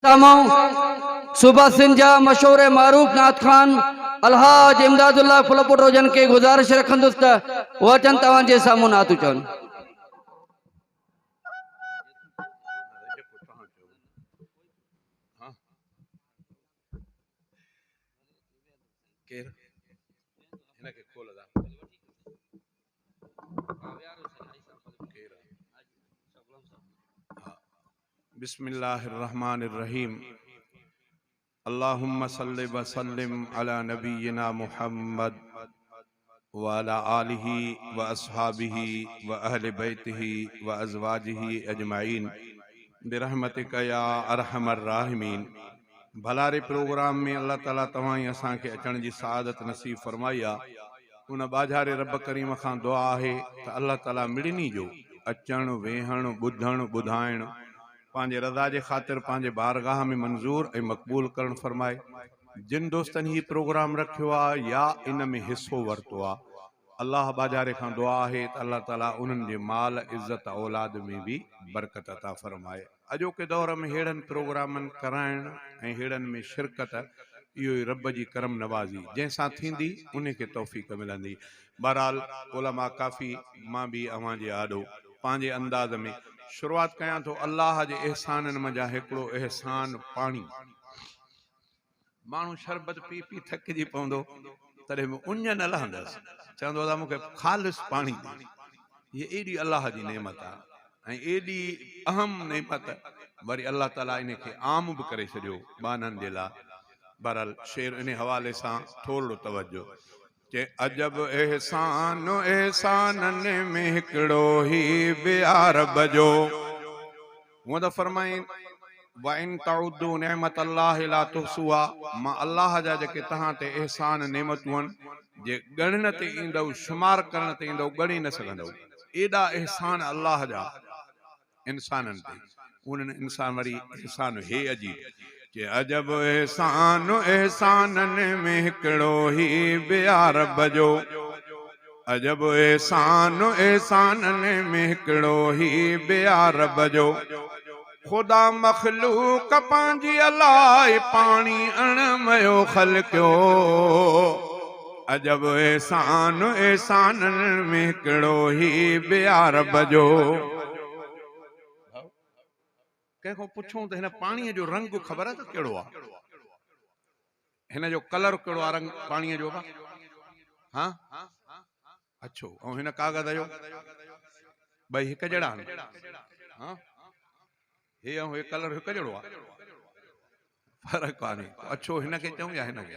سامهون صوبه سنڌ جا مشهور ۽ معروف نعت خوان الحاج امداد الله ڦلپوٽو جن کي گذارش رکندس ته هو اچن توهان جي سامهون نعتون چون. بسم الله الرحمن الرحيم اللهم صل وسلم على نبينا محمد وعلى آله واصحابه واهل بيته وازواجه اجمعين برحمتك يا ارحم الراحمين ڀلاري پروگرام ۾ الله تعالي توهان ۽ اسان کي اچڻ جي سعادت نصيب فرمائي آ ان ٻاجهاري رب ڪريم کان دعا آهي ته الله تعالي مڙني جو اچڻ، ويهڻ، ٻڌڻ، ٻڌائڻ پنهنجي رضا جي خاطر پنهنجي بارگاهه ۾ منظور ۽ مقبول ڪرڻ فرمائي. جن دوستن هي پروگرام رکيو آ يا ان ۾ حصو ورتو آ الله ٻاجهاري کان دعا آهي ته الله تعالي انهن جي مال، عزت، اولاد ۾ به برڪت عطا فرمائي. اڄوڪي دور ۾ ههڙن پروگرامن ڪرائڻ ۽ ههڙن ۾ شرڪت اهو ئي رب جي ڪرم نوازي جنهن سان ٿيندي انهي کي توفيق ملندي. بهرحال علماء ڪافي مان به اوهان جي آڏو پنهنجي انداز ۾ شروعات ڪيان ٿو الله جي احسانن منجهان هڪڙو احسان پاڻي. ماڻهو شربت پي پي ٿڪجي پوندو تڏهن به اڃ نه لهندس، چوندو ادا مون کي خالص پاڻي ڏي. هيء ايڏي الله جي نعمت آهي ۽ ايڏي اهم نعمت وري الله تعاليٰ ان کي عام به ڪري ڇڏيو ٻانهن جي لاء. بهرحال شعر انهي حوالي سان ٿورڙو توجه. چي عجب احسان احسانن ۾ هڪڙو هي به آ رب جو. هونء ته فرمائين وان تعدوا نعمت الله لا تحصوها مان الله جا جيڪي توهان تي احسان نعمتون آهن جي ڳڻڻ تي ايندؤ شمار ڪرڻ تي ايندؤ ڳڻي نه سگهندؤ ايڏا احسان الله جا انسانن تي انهن انسان وري احسان هي عجيب چي عجب احسان احسانن ۾ هڪڙو هي به آ رب جو عجب احسان احسانن ۾ هڪڙو هي به آ رب جو خدا مخلوق پنهنجي الاء پاڻي اڻ ميو خلقيو عجب احسان احسانن ۾ هڪڙو هي به آ رب جو. ڪنهن کان پڇون ته هن پاڻيء جو رنگ خبر اٿس ڪهڙو آ؟ هن جو ڪلر ڪهڙو آ رنگ پاڻيء جو ها؟ اڇو ۽ هن ڪاغذ جو ٻئي هڪ جهڙا آهن ها؟ هي ۽ هي ڪلر هڪ جهڙو آ فرق ڪانهي اڇو هن کي چئون يا هن کي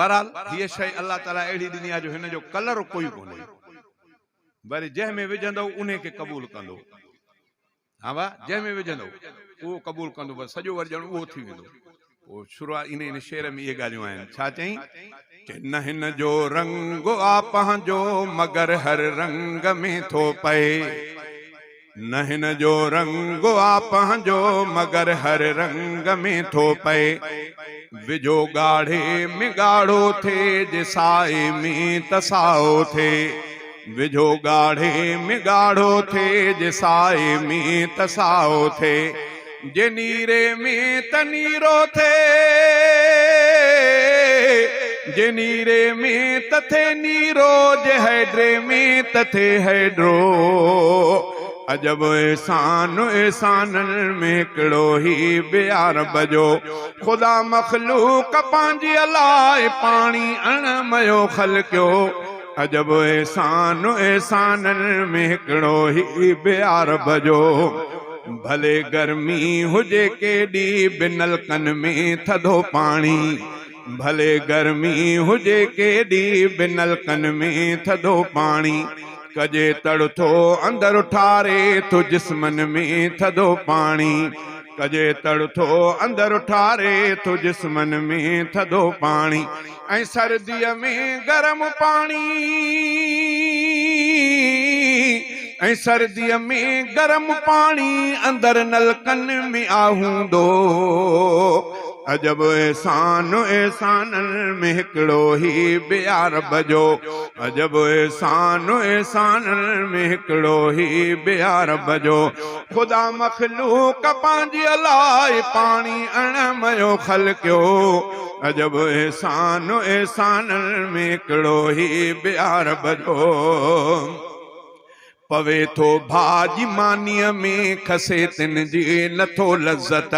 بهرحال هيء شيء الله تعالي اهڙي ڏني آ جو هن جو ڪلر ڪوئي ڪونهي وري جنهن ۾ وجهندو انهي کي قبول ڪندو ها وا جنهن ۾ وجهندو اهو قبول ڪندو بس سڄو وري ڄڻ اهو ٿي ويندو پوء شروعات انهي ان شعر ۾ اهي ڳالهيون آهن ڇا چئين چي نه هن جو رنگ آ پنهنجو مگر هر رنگ ۾ ٿو پئي نه هن جو رنگ آ پنهنجو مگر هر رنگ ۾ ٿو پئي وجهو ڳاڙهي ۾ ڳاڙهو ٿئي جي سائي ۾ ته سائو ٿئي وجهو ڳاڙهي ۾ ڳاڙهو ٿئي جي سائي ۾ ته سائو ٿئي جي نيري ۾ ته نيرو ٿئي جي نيري ۾ ته ٿئي نيرو جي هيڊري ۾ ته ٿئي هيڊرو عجب احسان احسانن ۾ هڪڙو هي به آ رب جو خدا مخلوق پنهنجي الاء پاڻي اڻ ميو خلقيو عجب احسان احسانن ۾ هڪڙو هي به آ رب جو ڀلي گرمي هجي ڪيڏي به نلڪن ۾ ٿڌو پاڻي ڀلي گرمي هجي ڪيڏي به نلڪن ۾ ٿڌو پاڻي ڪجي تڙ ٿو اندر ٺاري ٿو جسمن ۾ ٿڌو پاڻي ڪجي تڙ ٿو اندر ٺاري ٿو جسمن ۾ ٿڌو پاڻي ۽ سرديء ۾ گرم پاڻي ۽ سرديء ۾ گرم پاڻي اندر نلڪن ۾ آ هوندو. عجب احسان احسانن ۾ هڪڙو هي به آ رب جو. عجب احسان احسانن ۾ هڪڙو هي به آ رب جو. خدا مخلوق پنهنجي لاء پاڻي اڻ ميو خلقيو. عجب احسان احسانن ۾ هڪڙو هي به آ رب جو. پوي ٿو ڀاڄي مانيء ۾ کسي تن جي نٿو لذت.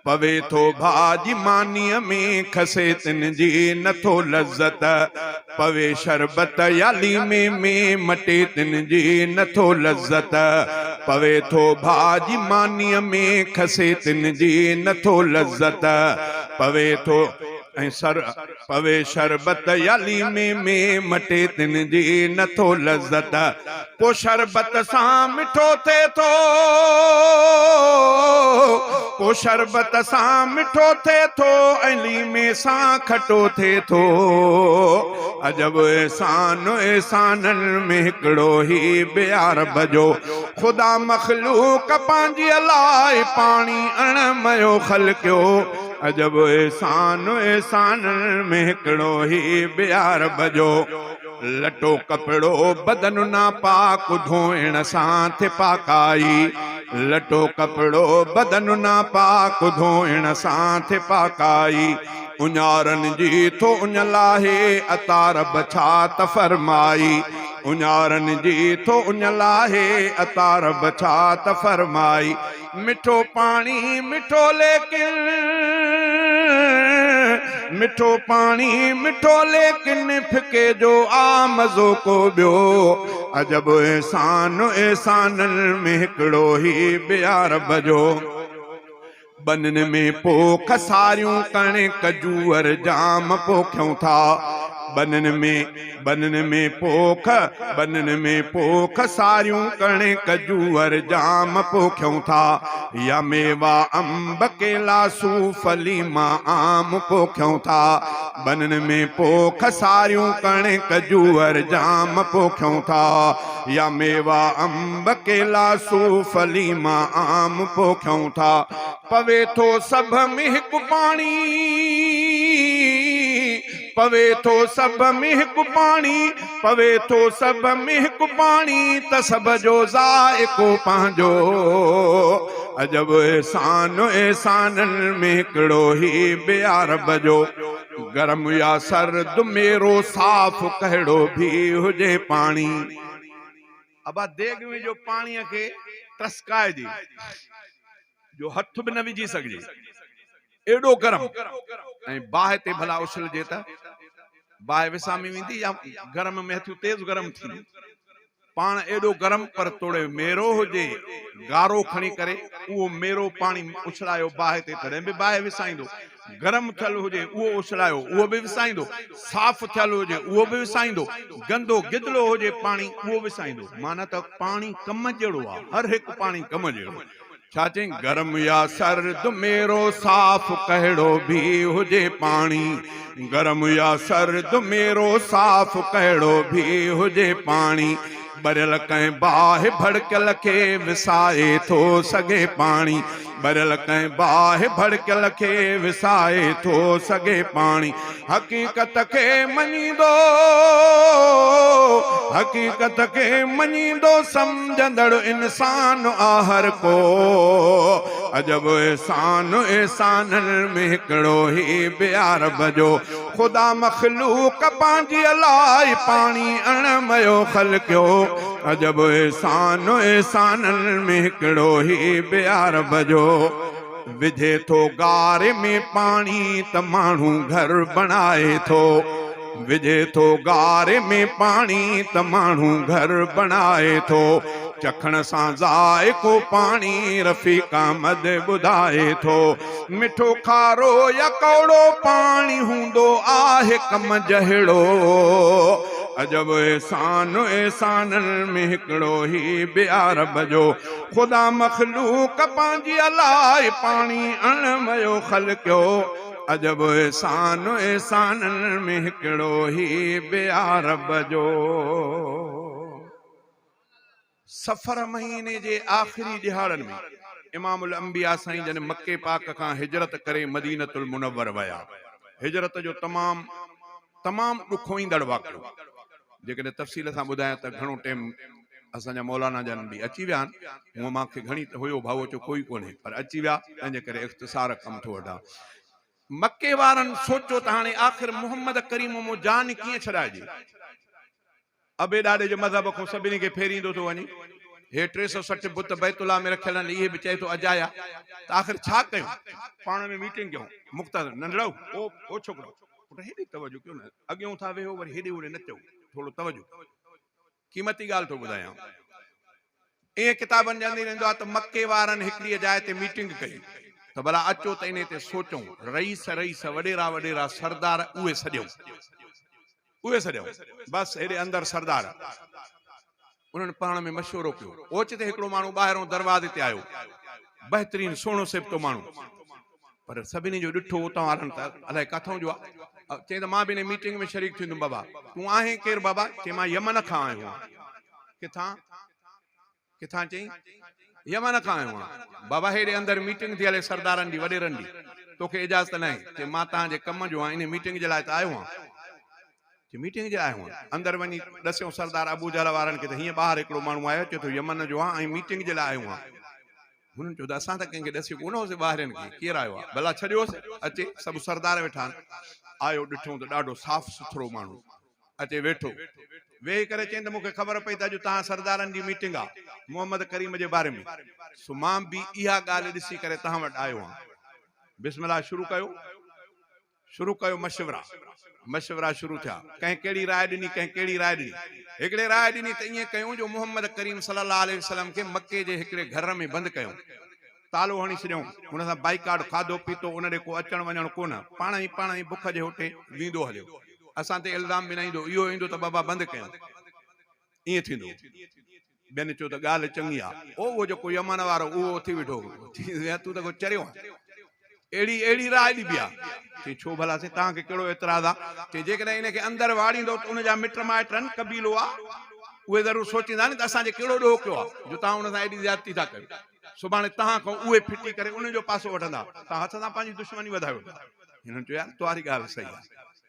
پوي ٿو ڀاڄي مانيء ۾ کسي تن جي نٿو لذت. پوي شربت يا ليمي ۾ مٽي تن جي نٿو لذت. پوي ٿو ڀاڄي مانيء ۾ کسي تن جي نٿو لذت. پوي ٿو ۽ سر. پوي شربت يا ليمي ۾ مٽي تن جي نٿو لذت. ڪو شربت سان مٺو ٿئي ٿو، ڪو شربت سان مٺو ٿئي ٿو ۽ ليمي سان کٽو ٿئي ٿو. عجب احسان احسانن ۾ هڪڙو هي به آ رب جو. خدا مخلوق پنهنجي لاء پاڻي اڻ ميو خلقيو. عجب احسان احسانن ۾ هڪڙو هي به آ رب جو. لٽو ڪپڙو بدن ناپاڪ ڌوئڻ سان ٿئي پاڪائي. لٽو ڪپڙو بدن ناپاڪ ڌوئڻ سان ٿئي پاڪائي. اڃارن جي ٿو اڃ لاهي عطا رب ڇا ته فرمائي. اڃارن جي ٿو اڃ لاهي عطا رب ڇا ته فرمائي. مٺو پاڻي مٺو ليڪن مٺو پاڻي مٺو ليڪن ڦڪي جو آ مزو ڪو ٻيو عجب احسان احسانن ۾ هڪڙو هي به آ رب جو ٻنين ۾ پوک ساريون ڪڻڪ جوئر جام پوکيون ٿا ٻنين ۾ ٻنين ۾ پوک، ٻنين ۾ پوک ساريون ڪڻڪ جوئر جام پوکيون ٿا يا ميوا انب ڪيلا صوف ليما عام پوکيون ٿا ٻنين ۾ پوک ساريون ڪڻڪ جوئر جام پوکيون ٿا يا ميوا انب ڪيلا صوف ليما عام پوکيون ٿا پوي ٿو سڀ ۾ هڪ پاڻي. پوي ٿو سڀ ۾ هڪ پاڻي، پوي ٿو سڀ ۾ هڪ پاڻي ته سڀ جو ذائقو پنهنجو. عجب احسان احسانن ۾ هڪڙو هي به آ رب جو. گرم يا سرد ميرو صاف ڪهڙو ڀي هجي پاڻي. ابا ديڳ ۾ جو پاڻيء کي ٽسڪائجي جو هٿ به نه وجهي سگهجي ايڏو گرم ۽ باهه تي ڀلا اڇلجي ته باهه وسامي ويندي يا گرم ۾ هٿيون تيز گرم ٿينديون. پاڻ ايڏو گرم پر توڙي ميرو هجي گارو کڻي ڪري اهو ميرو پاڻي اڇلايو باهه تي تڏهن به باهه وسائيندو. گرم ٿيل هجي اهو اڇلايو اهو به وسائيندو، صاف ٿيل هجي اهو به وسائيندو، گندو گدلو هجي پاڻي اهو وسائيندو. معنيٰ ته پاڻي ڪم جهڙو آ، هر هڪ پاڻي ڪم جهڙو. ڇا چئين گرم يا سرد ميرو صاف ڪهڙو به هجي پاڻي، گرم يا سرد ميرو صاف ڪهڙو به هجي پاڻي، ٻريل ڪنهن باهه ڀڙڪيل کي وسائي ٿو سگهي پاڻي. ٻريل ڪنهن باهه ڀڙڪيل کي وسائي ٿو سگهي پاڻي حقيقت کي مڃيندو حقيقت کي مڃيندو سمجهندڙ انسان آ هر ڪو عجب احسان احسانن ۾ هڪڙو هي به آ رب جو خدا مخلوق پنهنجي لاء پاڻي اڻ ميو خلقيو عجب احسان احسانن ۾ هڪڙو هي به آ رب جو وجهي ٿو گاري ۾ پاڻي ته ماڻهو گهر بڻائي ٿو وجهي ٿو گاري ۾ پاڻي ته ماڻهو گهر بڻائي ٿو چکڻ سان ذائقو پاڻي رفيق احمد ٻڌائي ٿو مٺو کارو يا ڪوڙو پاڻي هوندو آهي ڪم جهڙو عجب احسان احسانن ۾ هڪڙو هي به آ رب جو خدا مخلوق پنهنجي لاء پاڻي اڻ ميو خلقيو عجب احسان احسانن ۾ هڪڙو هي به آ رب جو. صفر مهيني جي آخري ڏهاڙن ۾. امام الانبياء سائين جن مڪي پاڪ کان هجرت ڪري مدينة المنور ويا. هجرت جو تمام تمام ڏکوئيندڙ واقعو. جيڪڏهن تفصيل سان ٻڌايان ته گهڻو ٽيم اسان جا مولانا جن به اچي ويا آهن. هونء مان کي گهڻي ته هيو ڀاء چو ڪوئي ڪونهي پر اچي ويا تنهن جي ڪري اختصار ڪم ٿو وٺان. مڪي وارن سوچيو ته هاڻي آخر محمد ڪريم مون جان ڪيئن ڇڏائجي؟ ابي ڏاڏي جي مذهب کان سڀني کي ڦيريندو ٿو وڃي. هي 360 بت بيت الله ۾ رکيل آهن اهي به چئي ٿو اجايا ته آخر ڇا ڪيون؟ پاڻ ۾ ميٽنگ ڪيون. مختصر ننڍڙؤ او او ڇوڪرؤ پٽ هيڏي توجه ڪيو نه اڳيون ٿا ويهو وري هيڏي هوڏي نه چئو ٿورو توجه ڪيو قيمتي ڳالهه ٿو ٻڌايان. ائين ڪتابن جي اندر ايندو آهي ته مڪي وارن هڪڙيء جاء تي ميٽنگ ڪئي ته ڀلا اچو ته انهي تي سوچون، رئيس رئيس، وڏيرا وڏيرا، سردار اهي سڏيون، اهي سڏيون، بس هيڏي اندر سردار. انهن پاڻ ۾ مشورو ڪيو. اوچتي هڪڙو ماڻهو ٻاهرئون دروازي تي آيو. بهترين سهڻو سيبتو ماڻهو. پر سڀني جو ڏٺو اتان وارن ته الائي ڪاٿئون جو آ. چيائين ته مان به انهي ميٽنگ ۾ شريڪ ٿيندم بابا. تون آهين ڪير بابا؟ چيائين مان يمن کان آيو آهيان. ڪٿان؟ ڪٿان چئين؟ يمن کان آيو آهيان. بابا هيڏي اندر ميٽنگ ٿي هلي سردارن جي وڏيرن جي. توکي اجازت ناهي. چي مان توهان جي ڪم جو آهيان انهي ميٽنگ جي لاء ته آيو آهيان. چي ميٽنگ جي لاء آيو آهيان. اندر وڃي ڏسيو سردار ابوجهل وارن کي ته هيئن ٻاهر هڪڙو ماڻهو آيو چئي ٿو يمن جو آهيان ۽ ميٽنگ جي لاء آيو آهيان. هنن چيو ته اسان ته ڪنهن کي ڏسيو ڪونه هوسين ٻاهرين کي ڪير آيو آهي ڀلا ڇڏيوس اچي سڀ سردار ويٺا آهن. آيو ڏٺئون ته ڏاڍو صاف سٿرو ماڻهو اچي ويٺو. ويهي ڪري چيائين ته مون کي خبر پئي ته اڄ توهان سردارن جي ميٽنگ آ محمد ڪريم جي باري ۾ سو مان به اها ڳالهه ڏسي ڪري توهان وٽ آيو آهيان. بسم الله شروع ڪيو. شروع ڪيو مشورا. مشورا شروع ٿيا. ڪنهن ڪهڙي راء ڏني ڪنهن ڪهڙي راء ڏني. هڪڙي راء ڏني ته ائين ڪيون جو محمد ڪريم صلي الله عليه وسلم کي مڪي جي هڪڙي گهر ۾ بند ڪيون. تالو هڻي ڇڏيائون. هن سان بائيڪاٽ، کاڌو پيتو ان ڏي ڪو اچڻ وڃڻ ڪونه. پاڻ ئي پاڻ ئي بک جي هوٽي ويندو هليو. اسان تي الزام به نه ايندو. اهو ايندو ته بابا بند ڪيائون. ائين ٿيندو. ٻين چيو ته ڳالهه چڱي آ. او اهو جيڪو يمن وارو اهو اٿي ويٺو هو. چيائين تون ته ڪو چريو آهين. اهڙي اهڙي راء ڏبي آ. چيائين ڇو ڀلا سائين توهان کي ڪهڙو اعتراض آ. چيائين جيڪڏهن ان کي اندر واڙيندو ته ان جا مٽ مائٽ آهن، قبيلو آ، اهي ضرور سوچيندا نه ته اسان جي ڪهڙو ڏوهه ڪيو آ جو توهان ان سان ايڏي زيادتي ٿا ڪريو. سڀاڻي توهان کان اهي ڦٽي ڪري انهن جو پاسو وٺندا. توهان هٿ سان پنهنجي دشمني وڌايو ٿا. هنن چيو يار توهاري ڳالهه صحيح آ.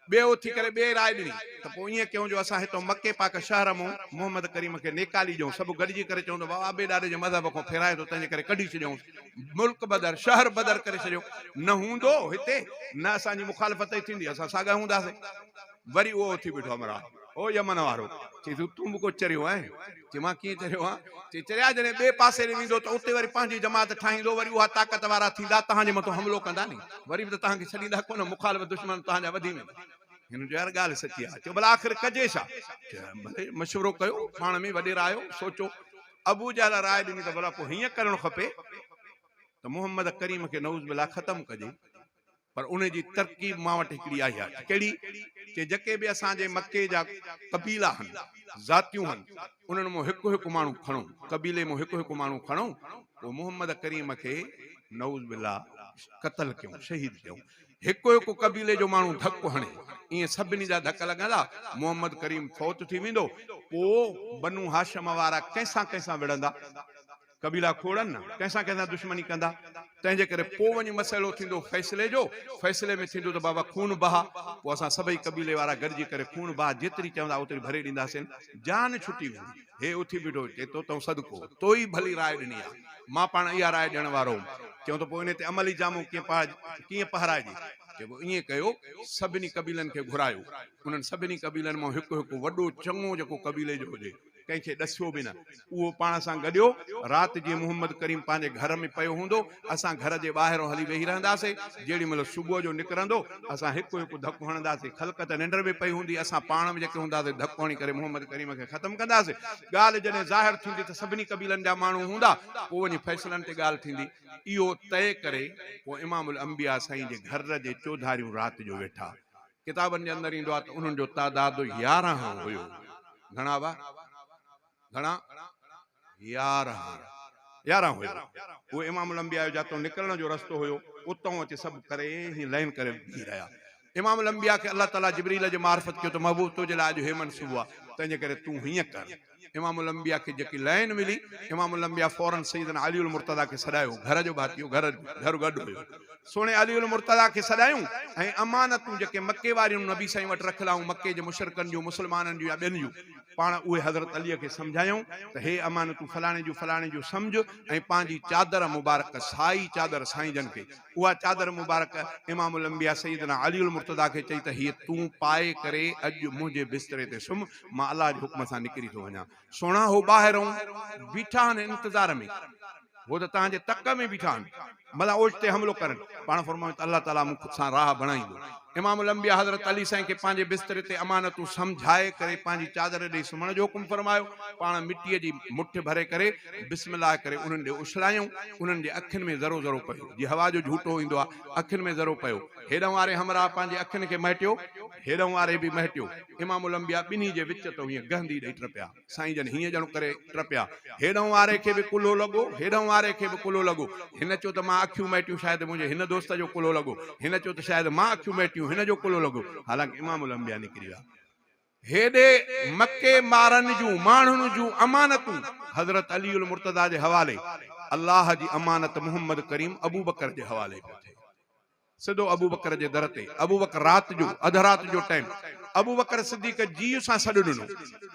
ٻئي اٿي ڪري ٻئي راء ڏني ته پوء ائين ڪيون جو اسان هتان مڪي پاڪ شهر مون محمد ڪريم کي نيڪالي ڏيون، سڀ گڏجي ڪري چئون ته بابا ابي ڏاڏي جي مذهب کان ڦيرائي ٿو تنهنجي ڪري ڪڍي ڇڏيائونس، ملڪ بدر، شهر بدر ڪري ڇڏيو، نه هوندو هتي نه اسان جي مخالفت ئي ٿيندي، اسان ساڳا هونداسين. وري اهو اٿي بيٺو همراهه، او يمن وارو، چئي ٿو تون به ڪو چريو آهين؟ چي مان ڪيئن چريو آهيان؟ چي چريا جڏهن ٻئي پاسي ڏي ويندو ته اتي وري پنهنجي جماعت ٺاهيندو وري اها طاقت وارا ٿيندا توهان جي مٿان حملو ڪندا ني وري به ته توهان کي ڇڏيندا ڪونه مخالف دشمن توهان جا وڌي ويندا. هن چيو يار ڳالهه سچي آهي. چيو ڀلا آخر ڪجي ڇا؟ چيو ڀلي مشورو ڪيو پاڻ ۾ وڏيرا آهيو سوچو. ابو جهل راء ڏني ته ڀلا پوء هيئن ڪرڻ کپي ته محمد ڪريم کي نعوذ بالله ختم ڪجي. پر ان جي ترڪيب مان وٽ هڪڙي آئي آهي. ڪهڙي؟ چي جيڪي به اسان جي مڪي جا قبيلا هن، ذاتيون هن، انهن مان هڪ هڪ ماڻهو کڻو، قبيلي مان هڪ هڪ ماڻهو کڻو، پوء محمد ڪريم کي نعوذ بالله قتل ڪيون، شهيد ڪيون. هڪ هڪ قبيلي جو ماڻهو ڌڪ هڻي، ائين سڀني جا ڌڪ لڳندا، محمد ڪريم فوت ٿي ويندو، پوء بنو هاشم وارا ڪنهن سان ڪنهن سان وڙهندا؟ قبيلا کوڙن نه ڪنهن سان ڪنهن سان دشمني ڪندا، تنهن جي ڪري پوء وڃي مسئلو ٿيندو فيصلي جو، فيصلي ۾ ٿيندو ته بابا خون بها، پوء اسان سڀئي قبيلي وارا گڏجي ڪري خون بها جيتري چوندا اوتري ڀري ڏينداسين، جان ڇٽي ويندي. هي اٿي بيٺو، چئي تو تون صدقو، تو ئي ڀلي راء ڏني آ، مان پاڻ اها راء ڏيڻ وارو هوم. چيائون ته پوء انهي تي عملي جامو ڪيئن پهرائجي؟ چئبو ائين ڪيو، سڀني قبيلن کي گهرايو، انهن سڀني قبيلن مان هڪ هڪ وڏو چڱو جيڪو قبيلي جو هجي، ڪنهن کي ڏسيو به نه. اهو پاڻ سان گڏيو. رات جيئن محمد ڪريم پنهنجي گهر ۾ پيو هوندو، اسان گهر جي ٻاهرون هلي ويهي رهنداسين. جيڏي مهل صبح جو نڪرندو، اسان هڪ هڪ ڌڪ هڻنداسين. خلق ته ننڊ ۾ پئي هوندي، اسان پاڻ به جيڪي هونداسين، ڌڪ هڻي ڪري محمد ڪريم کي ختم ڪنداسين. ڳالهه جڏهن ظاهر ٿيندي ته سڀني قبيلن جا ماڻهو هوندا، پوء وڃي فيصلن تي ڳالهه ٿيندي. اهو طئي ڪري پوء امام الانبياء سائين جي گهر جي چوڌاريون رات جو ويٺا. ڪتابن جي اندر ايندو آهي ته انهن جو تعداد 11 هيو. گهڻا هئا؟ گهڻا؟ 11. 11 هيو. اهو امام الانبياء جو جاتو نڪرڻ جو رستو هيو، اتئون اچي سڀ ڪري هي لائين ڪري بيهي رهيا. امام الانبياء کي الله تعاليٰ جبرئيل جي معرفت ڪيو ته محبوب تنهنجي لاء اڄ هي منصوبو آهي، تنهنجي ڪري تون هيئن ڪر. امام الانبياء کي جيڪي لائين ملي، امام الانبياء فوراً سيدنا علي المرتضيٰ کي سڏايو، گهر جو ڀاتي هو، گهر گهر گڏ هيو. سهڻي علي المرتضيٰ کي سڏايون ۽ امانتون جيڪي مڪي واريون نبي سائين وٽ رکيل هيون، مڪي جي مشرڪن جون، مسلمانن جون يا ٻين جون، پاڻ اهي حضرت علي کي سمجهايائون ته هي امانتون فلاڻي جون فلاڻي جون سمجهه ۽ پنهنجي چادر مبارڪ، سائي چادر سائين جن کي، اها چادر مبارڪ امام الانبياء سيدنا علي المرتضيٰ کي چئي ته هيء تون پائي ڪري اڄ منهنجي بستري تي سمهه، مان الله جي حڪم سان نڪري ٿو وڃان. سهڻا هو ٻاهرئون بيٺا آهن انتظار ۾، هو ته توهان جي تڪ ۾ بيٺا آهن، متان اوچتي حملو ڪرن. پاڻ فرمايو ته الله تعاليٰ مون سان راهه بڻائيندو. امام الانبياء حضرت علي سائين کي پنهنجي بستري تي امانتون سمجهائي ڪري پنهنجي چادر ڏئي سمهڻ جو حڪم فرمايو. پاڻ مٽيء جي مٺ ڀري ڪري بسم الله ڪري انهن ڏي اڇلايائون. انهن جي اکين ۾ ذرو ذرو پيو. جيئن هوا جو جهوٽو ايندو آهي، اکين ۾ ذرو پيو. هيڏانهن واري همراهه پنهنجي اکين کي مهٽيو، هيڏانهن واري به مهٽيو. امام الانبياء ٻنهي جي وچ تان هيئن گهندي ڏئي ٽپيا. سائين جن هيئن ڄڻ ڪري ٽپيا. هيڏانهن واري کي به ڪلهو لڳو، هيڏانهن واري کي به ڪلهو لڳو. هن چيو ته مان اکيون مهٽيون شايد منهنجي هن دوست جو ڪلهو لڳو. هن چيو ته شايد مان اکيون مهٽيون هن جو ڪلهو لڳو. حالانڪ امام الانبياء نڪري ويا. هيڏي مڪي مارن جون ماڻهن جون امانتون حضرت علي المرتضيٰ جي حوالي، الله جي امانت محمد ڪريم ابوبڪر جي حوالي پيو ٿئي. سڌو ابوبڪر جي در تي، ابوبڪر رات جو، اڌ رات جو ٽائيم، ابوبڪر صديق جيء سان سڏ ڏنو.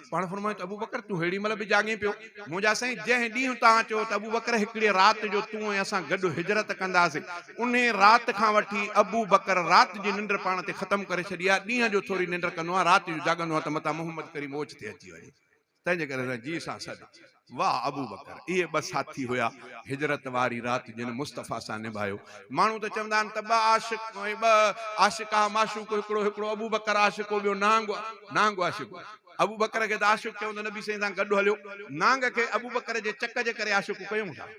پاڻ فرمايو ته ابوبڪر تون ههڙي مهل به جاڳين پيو؟ منهنجا سائين جنهن ڏينهن توهان چيو ته ابوبڪر هڪڙيء رات جو تون ۽ اسان گڏ هجرت ڪنداسين، انهيء رات کان وٺي ابوبڪر رات جي ننڊ پاڻ تي ختم ڪري ڇڏي آهي، ڏينهن جو ٿوري ننڊ ڪندو آهيان، رات جو جاڳندو آهيان ته متان محمد ڪريم اوچتي اچي وڃي. تنهن جي ڪري اسان جيء سان سڏ. واهه ابوبڪر! اهي ٻه ساٿي هيا هجرت واري رات جن مصطفيٰ سان نڀايو. ماڻهو ته چوندا آهن ته ٻه عاشق ۽ ٻه عاشق ها معشوق هڪڙو هڪڙو ابوبڪر عاشق هو ٻيو نانگ نانگ عاشق هو. ابوبڪر کي ته عاشق چئون ته نبي سائين سان گڏ هليو. نانگ کي ابوبڪر جي چڪ جي ڪري عاشق ڪيون ٿا.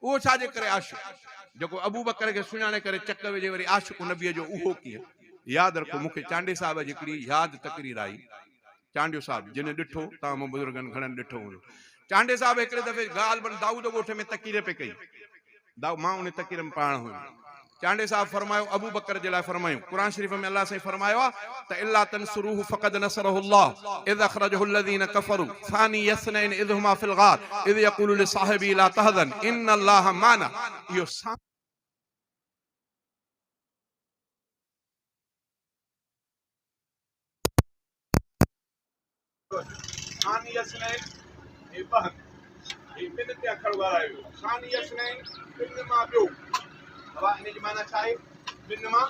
اهو ڇا جي ڪري عاشق؟ جيڪو ابوبڪر کي سڃاڻي ڪري چڪ وجهي وري عاشق نبيء جو اهو ڪيئن؟ ياد رکو مون کي چانڊيي صاحب جي هڪڙي ياد تقرير آئي. چانڊيو صاحب جنھن ڏٺو، توهان مان بزرگن گهڻن ڏٺو هوندو. چانڊيي صاحب هڪڙي دفعي غالباً دائود ڳوٺ ۾ تقرير پئي ڪئي. مان ان تقرير ۾ پاڻ هيم. چانڊيي صاحب فرمايو، ابوبڪر جي لاء فرمايون، قرآن شريف ۾ الله سائين فرمايو آهي ته الا تنصروه فقد نصره الله اذ اخرجه الذين ڪفروا ثاني اثنين اذ هما في الغار اذ يقول لصاحبه لا تحزن ان الله معنا اهو ثاني اثنين هي ٻه هن هي ٻن تي اکر ڳالهايو ويو ثاني اثنين ٻن مان ٻيو بابا ان جي معنيٰ ڇا آهي ٻن مان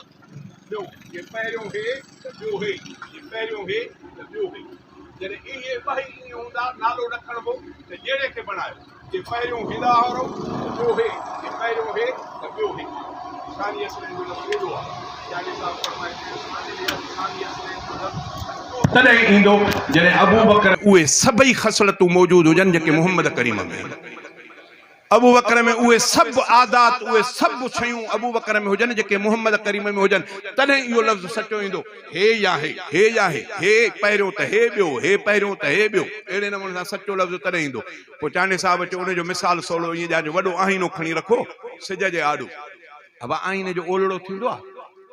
ٻيو جي پهريون هي ته ٻيو هي جي پهريون هي ته ٻيو هي جڏهن اهي ٻئي ائين هوندا نالو نه کڻبو ته جهڙي کي بڻايو جي پهريون هيدا وارو ته ٻيو هي، جي پهريون هي ته ٻيو هي. ثاني اثنين جو لفظ ايڏو آهي. چانڊيي صاحب فرمائي ٿو ته ثاني اثنين جو لفظ تڏهن ايندو جڏهن ابوبڪر. اهي سڀئي خصلتون موجود هجن جيڪي محمد ڪريم ۾ آهن. ابوبڪر ۾ اهي سڀ عادات، اهي سڀ شيون ابوبڪر ۾ هجن جيڪي محمد ڪريم ۾ هجن تڏهن اهو لفظ سچو ايندو. هي يا هي، هي يا هي، هي پهريون ته هي ٻيو، هي پهريون ته هي ٻيو، اهڙي نموني سان سچو لفظ تڏهن ايندو. پوء چانڊيي صاحب چيو، ان جو مثال سولو ائين ڏيان جو وڏو آئينو کڻي رکو سج جي آڏو. ابا آئيني جو اولڙو ٿيندو آهي؟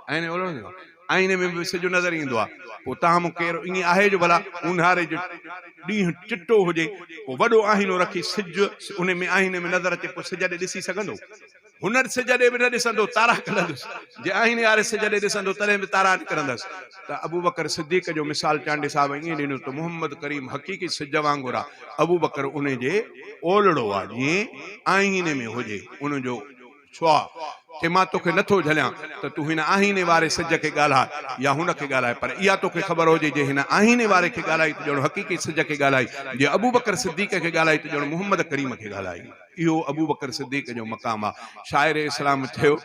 آئيني جو اولڙو ٿيندو آهي. آئيني ۾ به سج نظر ايندو آهي. پوء توهان مان ڪير ائين آهي جو ڀلا اونهاري جو ڏينهن چٽو هجي، پوء وڏو آئينو رکي سج ان ۾ آئيني ۾ نظر اچي پوء سج ڏي ڏسي سگهندو؟ هن سج ڏي به نه ڏسندو، تارا ڪڍندس. جي آئيني واري سج ڏي ڏسندو، تڏهن به تارا نڪرندس. ته ابوبڪر صديق جو مثال چانڊيي صاحب ائين ڏنو ته محمد ڪريم حقيقي سج وانگر آ، ابوبڪر ان جي اولڙو آ، جيئن آئيني ۾ هجي ان جو شعاع. چي مان توکي نه ٿو جهليان ته تون هن آئيني واري سج کي ڳالهاء يا هن کي ڳالهاء، پر اها توکي خبر هجي جي هن آئيني واري کي ڳالهائي ته ڄڻ حقيقي سج کي ڳالهائي، جي ابوبڪر صديق کي ڳالهائي ته ڄڻ محمد ڪريم کي ڳالهائي. اهو ابوبڪر صديق جو مقام آ. شاعر اسلام چيو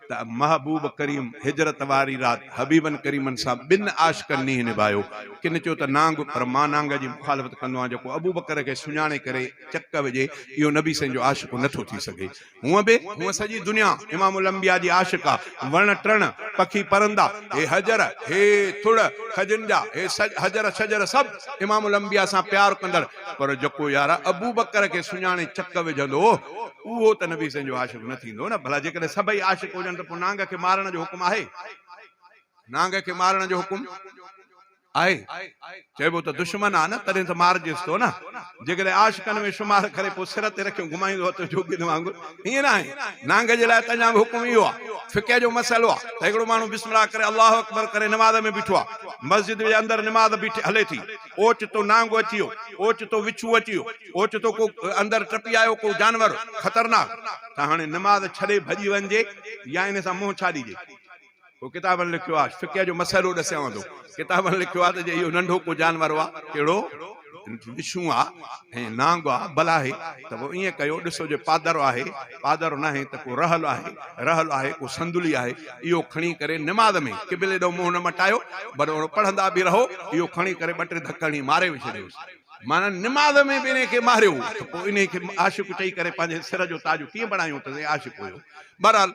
ته محبوب ڪريم هجرت واري رات حبيبن ڪريمن سان ٻن عاشقن نينهن نڀايو. ڪن چيو ته نانگ، پر مان نانگ جي مخالفت ڪندو آهيان، جيڪو ابوبڪر کي سڃاڻي ڪري چڪ وجهي، اهو نبي سائين جو عاشق نه ٿو ٿي سگهي. هونء به هونء سڄي دنيا امام الانبياء جي عاشق آ. وڻ ٽڻ، پکي پرندا، هي حجر، هي ٿڙ کجين جا، هي حجر شجر سڀ امام الانبياء سان پيار ڪندڙ. پر جيڪو يار ابوبڪر کي سڃاڻي چڪ وجهندو اهو ته نبي سائين جو عاشق نه ٿيندو نه. ڀلا جيڪڏهن سڀئي عاشق هجن ته پوء نانگ کي مارڻ جو حڪم آهي؟ نانگ کي مارڻ جو حڪم آهي؟ چئبو ته دشمن آ نه تڏهن ته مارجيس ٿو نه. جيڪڏهن عاشقن ۾ شمار ڪري پوء سر تي رکيو گهمائيندو اٿو جوڳين وانگر. ائين ناهي. نانگ جي لاء ته اڃا به حڪم اهو آ. فقه جو مسئلو آ ته هڪڙو ماڻهو بسم الله ڪري الله اڪبر ڪري نماز ۾ بيٺو آ. مسجد جي اندر نماز بيٺي هلي ٿي. اوچتو نانگ اچي ويو. اوچتو وڇون اچي ويو. اوچتو ڪو اندر ٽپي آيو ڪو جانور خطرناڪ ته هاڻي نماز ڇڏي ڀڄي وڃجي يا ان سان منهن ڇا ڏجي؟ پوء ڪتابن لکيو آهي، فقه جو مسئلو ڏسيانو ٿو، ڪتابن لکيو آهي ته جي اهو ننڍو ڪو جانور آهي، ڪهڙو؟ وڇون آهي ۽ نانگ آهي، بلا آهي، ته پوء ائين ڪيو، ڏسو جي پادر آهي، پادر ناهي ته ڪو رحل آهي، رحل آهي ڪو صندلي آهي، اهو کڻي ڪري نماز ۾ قبلي ڏانهن منهن نه مٽايو، پر پڙهندا به رهو، اهو کڻي ڪري ٻه ٽي ڌڪ هڻي ماري به ڇڏيوس. معنيٰ نماز ۾ به انهيء کي ماريو ته پوء انهيء کي عاشق چئي ڪري پنهنجي سر جو تاج ڪيئن بڻايون ته سائين عاشق هيو. بهرحال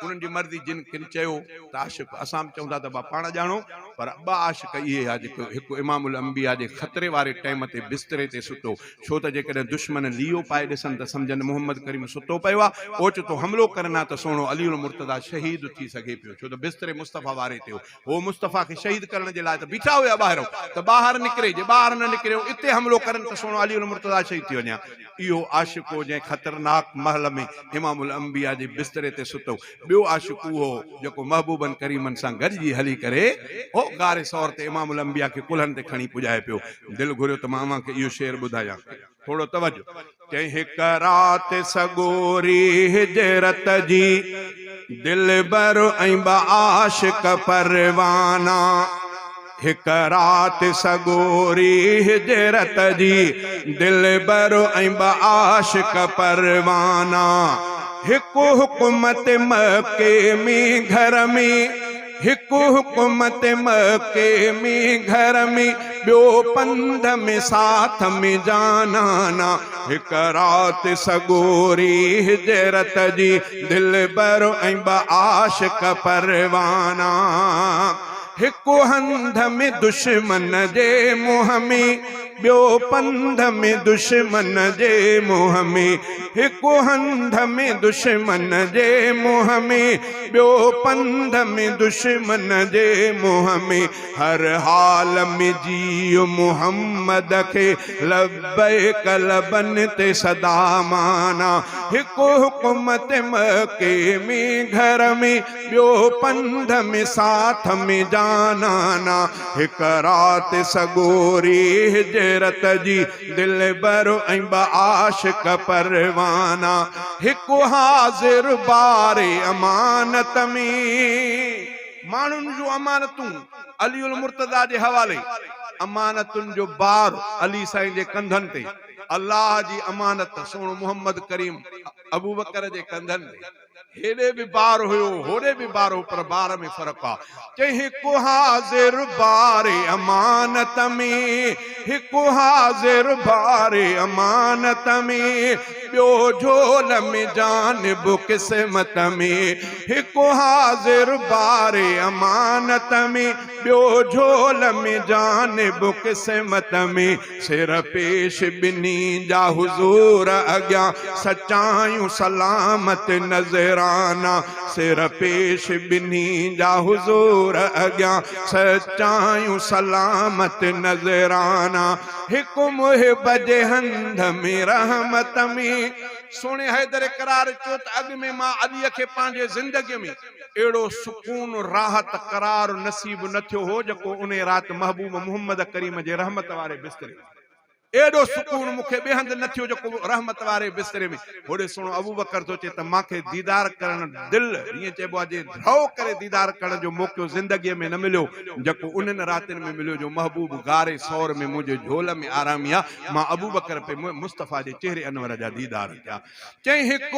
انهن جي مرضي جن ڪن چيو ته عاشق اسان به چئون ٿا ته ڀا پاڻ ڄاڻو پر ٻه عاشق اهي هيا جيڪو هڪ امام الانبياء جي خطري واري ٽئم تي بستري تي ستو ڇو ته جيڪڏهن دشمن ليئو پائي ڏسن ته سمجهن محمد ڪريم ستو پيو آ اوچتو حملو ڪرن ها ته سهڻو علي المرتضيٰ شهيد ٿي سگهي پيو ڇو ته بستري مصطفيٰ واري تي هو. هو مصطفيٰ کي شهيد ڪرڻ جي لاء ته بيٺا هيا ٻاهرئون ته ٻاهر نڪري، جي ٻاهر نه نڪري ۽ اتي حملو ڪرن ته سهڻو علي المرتضيٰ شهيد ٿي وڃي ها. اهو عاشق هو جنهن خطرناڪ مهل ۾ امام الانبياء جي بستري تي ستو. ٻيو عاشق اهو هو جيڪو محبوبن ڪريمن سان گڏجي هلي ڪري هو غار ثور تي امام الانبياء کي ڪلهن تي کڻي پڄائي پيو. دل گهريو ته مان اوهان کي اهو شعر ٻڌايان. ٿورو توجه. چئي هڪ رات سڳوري هجرت جي، دلبر ۽ ٻه عاشق پروانا. هڪ رات سڳوري هجرت جي، دلبر ۽ ٻه عاشق پروانا. هڪ حڪم تي مڪي ۾ گهر ۾. هڪ حڪم تي مڪي ۾ گهر ۾، ٻيو پنڌ ۾ ساٿ ۾ جانانا. هڪ رات سڳوري هجرت جي، دلبر ۽ ٻه عاشق پروانا. هڪ هنڌ ۾ دشمن جي منهن ۾، ٻيو پنڌ ۾ دشمن جي منهن ۾. هڪ هنڌ ۾ دشمن جي منهن ۾، ٻيو پنڌ ۾ دشمن جي منهن ۾. هر حال ۾ جيء محمد کي، لبيڪ لبن تي سدا مانا. هڪ حڪم تي مڪي ۾ گهر ۾، ٻيو پنڌ ۾ ساٿ ۾ جانانا. هڪ رات سڳوري هجرت جي، دلبر ۽ ٻه عاشق پروانا. هڪ حاضر بار امانت ۾. ماڻهن جون امانتون علي المرتضيٰ جي حوالي، امانتن جو بار علي سائين جي ڪنڌن تي، الله جي امانت سهڻو محمد ڪريم ابوبڪر جي ڪنڌن تي. هيڏي به بار هيو هوڏي به بار هو پر بار ۾ فرق آ. چئي هڪ حاضر بار امانت ۾، هڪ حاضر بار امانت ۾، ٻيو جهول ۾ جانب قسمت ۾، هڪ حاضر بار امانت ۾، ٻيو جهول ۾ جانب قسمت ۾. سر پيش ٻنهي جا حضور اڳيان سچايون سلامت نذرانا سر پيش ٻنهي جا حضور اڳيان سچايون سلامت نذرانا هڪ محب جي هنڌ ۾ رحمت ۾. سهڻي حيدر قرار چيو ته اڳ ۾ مان علي کي پنهنجي زندگي ۾ اهڙو سڪون، راحت، قرار نصيب نه ٿيو هو جيڪو انهي رات محبوب محمد ڪريم جي رحمت واري بستري ۾. ايڏو سڪون مون کي ٻئي هنڌ نه ٿيو جيڪو رحمت واري بستري ۾. هوڏي سهڻو ابوبڪر ٿو چئي ته مان کي ديدار ڪرڻ دل ائين چئبو آهي جي رئو ڪري ديدار ڪرڻ جو موقعو زندگيء ۾ نه مليو جيڪو انهن راتين ۾ مليو جو محبوب غار ثور ۾ منهنجي جهول ۾ آرامي آ مان ابوبڪر پئي مصطفيٰ جي چهري انور جا ديدار ڪيا. چئين هڪ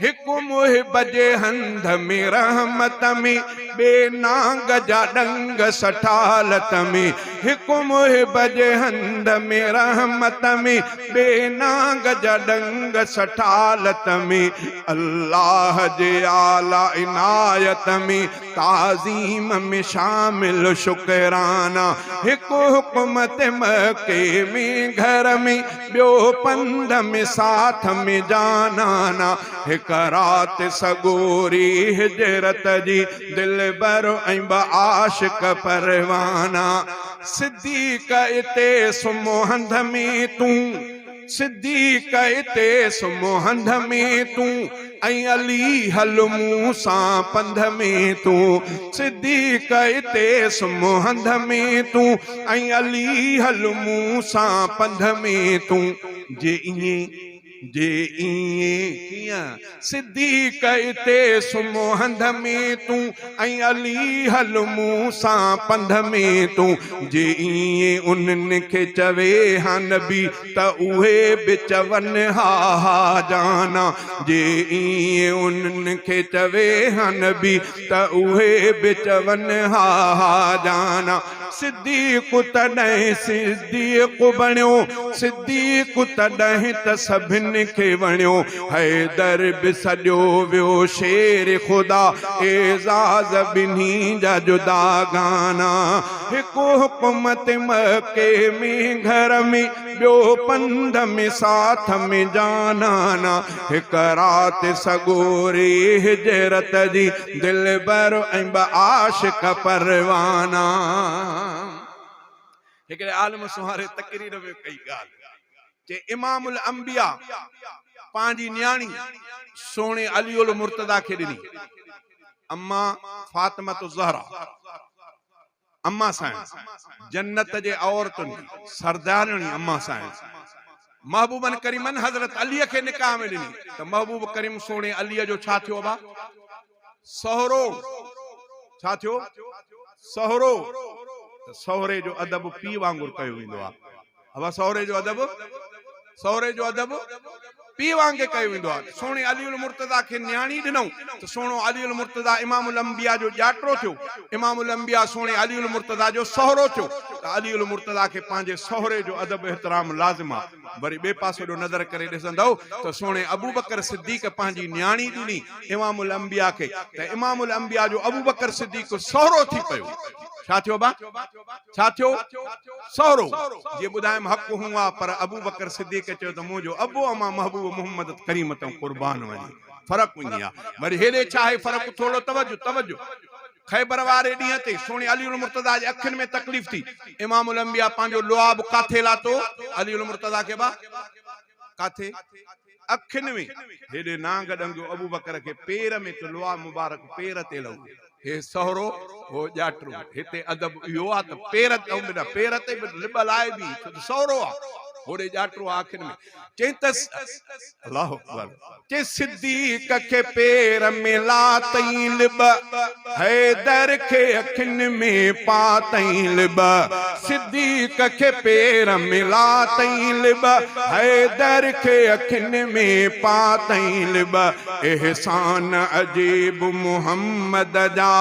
هڪ محب جي هنڌ ۾ رحمت ۾، ٻئي نانگ جا ڏنگ سٺالت ۾. هڪ محب جي هنڌ ۾ رحمت ۾، ٻئي نانگ جا ڏنگ سٺالت ۾. الله جي اعليٰ عنايت ۾، تعظيم ۾ شامل شڪرانا. هڪ حڪم تي مڪي ۾ گهر ۾، ٻيو پنڌ ۾ ساٿ ۾ جانانا. هڪ رات سڳوري هجرت جي، دلبر. دلبر ۽ ٻه عاشق پروانا. صديق اتي سمهه هنڌ ۾ تون، صديق اتي سمهه هنڌ ۾ تون، ۽ علي هل مون سان پنڌ ۾ تون. صديق اتي سمهه هنڌ ۾ تون، ۽ علي هل مون سان پنڌ ۾ تون. جي ائين جي ائين ڪيئن صديق اتي سمهه هنڌ ۾ تون ۽ علي هل مون سان پنڌ ۾ تون. جي ائين انهن کي چوي ها نبي ته اهي به چون ها ها جانا. جي ائين انهن کي چوي ها نبي ته اهي به چون ها ها جانا. صديق تڏهن صديق بڻيو، صديق تڏهن ته سڀن کي وڻيو. حيدر به سڏيو ويو شير خدا، اعزاز ٻنهي جا جدا گانا. هڪ حڪم تي مڪي ۾ گهر ۾، ٻيو پنڌ ۾ ساٿ ۾ جانانا. هڪ رات سڳوري هجرت جي، دلبر ۽ ٻه عاشق پروانا. هڪڙي عالم سونهاري تقرير ۾ ڪئي ڳالهه، چي امام الانبياء پنهنجي نياڻي سهڻي علي المرتضيٰ کي ڏني، اما فاطمة الزهرا، اما سائڻ، جنت جي عورتن جي سردارڻي اما سائڻ، محبوبن ڪريمن حضرت علي کي نڪاح ۾ ڏني ته محبوب ڪريم سهڻي علي جو ڇا ٿيو ابا؟ سهرو. ڇا ٿيو؟ سهرو. ته سهري جو ادب پيء وانگر ڪيو ويندو آهي. ابا سهري جو ادب، سهري جو ادب پيء وانگي ڪيو ويندو آهي. سهڻي علي المرتضيٰ کي نياڻي ڏنائون ته سهڻو علي المرتضيٰ امام الانبياء جو ڄاٽرو ٿيو. امام الانبياء سهڻي علي المرتضيٰ جو سهرو ٿيو ته علي المرتضيٰ کي پنهنجي سهري جو ادب احترام لازم آهي. وري ٻئي پاسي ڏو نظر ڪري ڏسندؤ ته سهڻي ابوبڪر صديق پنهنجي نياڻي ڏني امام الانبياء کي ته امام الانبياء جو ابوبڪر صديق سهرو ٿي پيو. ڇا ٿيو ابا؟ ڇا ٿيو؟ سهرو. جيئن ٻڌايم حق هون آ پر ابوبڪر صديق چيو ته منهنجو ابو امان محبوب محمد ڪريم تان قربان وڃي. فرق ائين آ. وري هيڏي ڇا آهي فرق ٿورڙو توجه توجه. خيبر واري ڏينهن تي سهڻي علي المرتضيٰ جي اکين ۾ تڪليف ٿي. امام الانبياء پنهنجو لعاب ڪاٿي لاتو؟ علي المرتضيٰ کي با ڪاٿي؟ اکين ۾. هيڏي نانگ ڏنگيو ابوبڪر کي پير ۾ ته لعاب مبارڪ پير تي لڳو. هي سهرو هو ڄاٽرو. هتي ادب اهو آ ته پير تي پير تي به لٻ لائبي ڇو ته سهرو آ. هوڏي ڄاٽرو آ اکين ۾. چئين ته الله اڪبر چئين صديق کي پير ۾ لاتئين لٻ، حيدر کي اکين ۾ پاتئين لٻ. صديق کي پير ۾ لاتئين لٻ، حيدر کي اکين ۾ پاتئين لٻ. احسان عجيب محمد جا،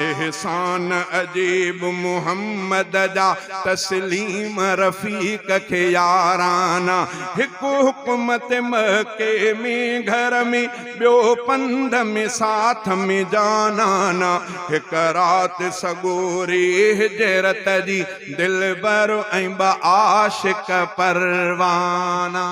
احسان عجيب محمد جا، تسليم رفيق کي يارانا. هڪ حڪم تي مڪي ۾ گهر ۾، ٻيو پنڌ ۾ ساٿ ۾ جانانا. هڪ رات سڳوري هجرت جي، دلبر ۽ ٻه عاشق پروانا.